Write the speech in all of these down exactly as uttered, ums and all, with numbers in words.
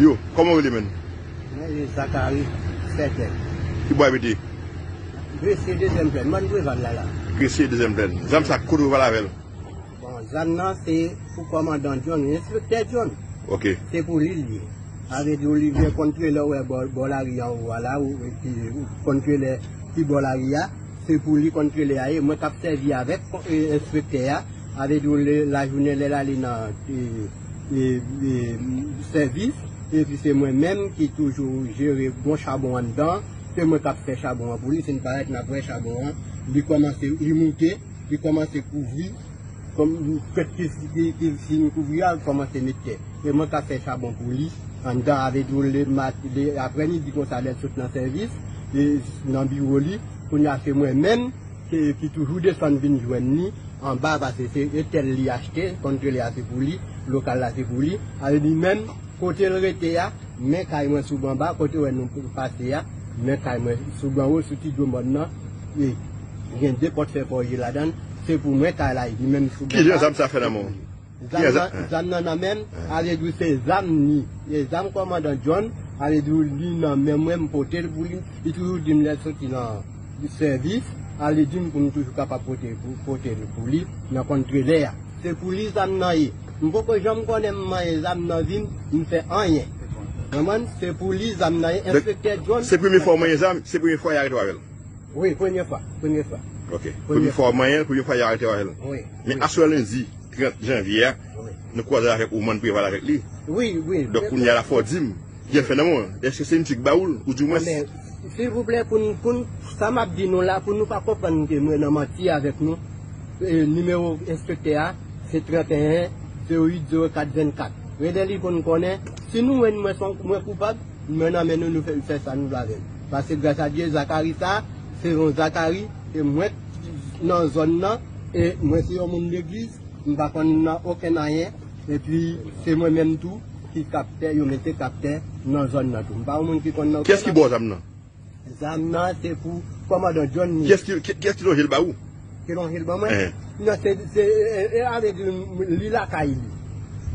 Yo, kòman w rele, menn? Mwen rele Zacharie Sètèl. Ki bò w abite? Gresye, dezyèm plèn. Mòn Preval la, la. Gresye, dezyèm plèn. Zam sa, kote w pale avè l? Bon, zam nan se pou kòmandan John, enspektè John. Ok. Se pou li l ye. Sa vle di w li vle kontre lè w wè bò, bò lari anwo a la, ou, epi ou kontre lè ki bò lari a, se pou li kontre lè a ye. Mwen k ap sèvi avèk, e, enspektè a, sa vle di w lè, lajounen lè l ale nan, e, e, e, sèvis, epi se mwen menm ki toujou jere bon chabon anndan, se mwen k ap fè chabon an pou li, si n parèt n ap wè chabon an, li kòmanse, li moute, li kòmanse kouvri, kòm, pèt ki, ki, ki fin kouvri a, kòmanse met tè. E mwen ka fè chabon pou li, anndan, avè di w, le mat-, le aprèmidi konsa, lè l sot nan sèvis, e nan biwo li, kounye a se mwen menm ki, ki toujou desann vin jwenn li anba, paske se etèl li achte, kontre li a se pou li, lokal la se pou li, avè li menm, kote l rete a, men kay mwen sou ban ba, kote w wè nou pase a, men kay mwen sou ban wo, sou ti djomòn nan, e gen de pòt fè fòje ladan l, se pou mwen kay la, li menm sou ban ba. Ki jan zam sa fè nan men w? Zam nan, zam nan nan men m, avè di w se zam ni, e zam kòmandan John, avè di w li nan men mwen, m pote l pou li, li toujou di m lè l soti nan sèvis, avè di m pou m toujou kapab pote, pou, pote l pou li, nan kontre lè a. Se pou li zam nan ye. M poko janm konnen m manyen zam nan vi m, m fè anyen. Konprann? Se pou li zam nan ye. Enspektè John. Se premye fwa w manyen zam, se premye fwa y arete w avè l? Wi, premye fwa, premye fwa. Ok. Premye fwa w manyen l, premye fwa y arete w avè l. Wi. Men aswè lendi trant janvye a, nou kwaze avèk ou, Mòn Preval avèk li. Wi, wi. Donk, kounye a la fò w di m, Jan fè nan men w, èske se misye ki ba ou l, ou di mwen? Men, silvouplè, pou n, pou n, sa m ap di nou la, pou nou pa konprann ke mwen nan manti avèk nou, e, nimewo enspektè a, se trant e en, zewo uit, zewo kat, vennkat. Rele li pou n konnen, si nou wè n mwen son, mwen koupab, mwen nan men nou, nou fè, fè sa nou vle avè l. Paske gras a Dye, Zakari sa, se yon Zakari, e mwen nan zòn nan, e mwen se yon moun legliz, m pa konn nan okenn anyen, epi se mwen menm tou ki kaptè, yo mete kaptè nan zòn nan tou. M pa yon moun ki konn nan okenn anyen. Kiyès ki ba w zam nan? Zam nan se pou kòmandan John ni. Kiyès ki, ki, kiyès ki lonje l ba ou? Ki lonje l ban mwen? Ehe. Non, se, se, e, e, avè di, li lakay li.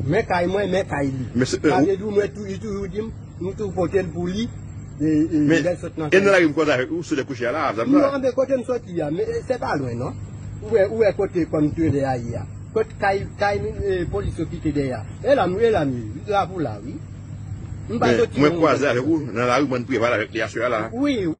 Men kay mwen, men kay li. Men se, e, avè di, mwen tou, li toujou di m, m tou pote l pou li, e, e, lè l sot nan kay. Men, e nan lari m kwaze avèk ou, sou lè kouche a la, zam nan? Non, men kote m soti a, men, e, se pa lwen, non. Ou wè, ou wè kote kòm trelè a ye a. Kot kay, kay, e, polis yo kite dèyè a. E la m, e la m ye, la pou la, wi. M pa soti. Men mwen kwaze avèk ou nan lari, mwen Preval avèk li aswè a la. Wi.